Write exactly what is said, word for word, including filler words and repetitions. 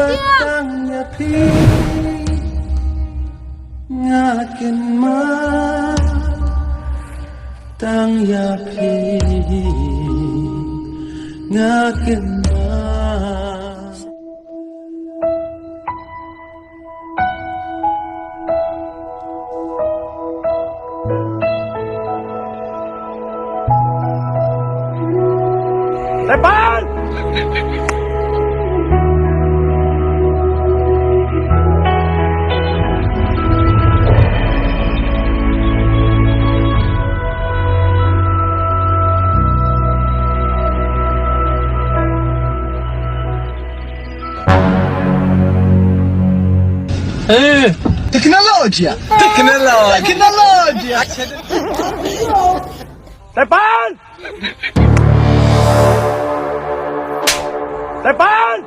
Tang ïa phi nga kynmaw, tang ïa phi nga kynmaw. Tepan! Eh, teknolojia. Teknolojia. Teknolojia. Tepan! Tepan!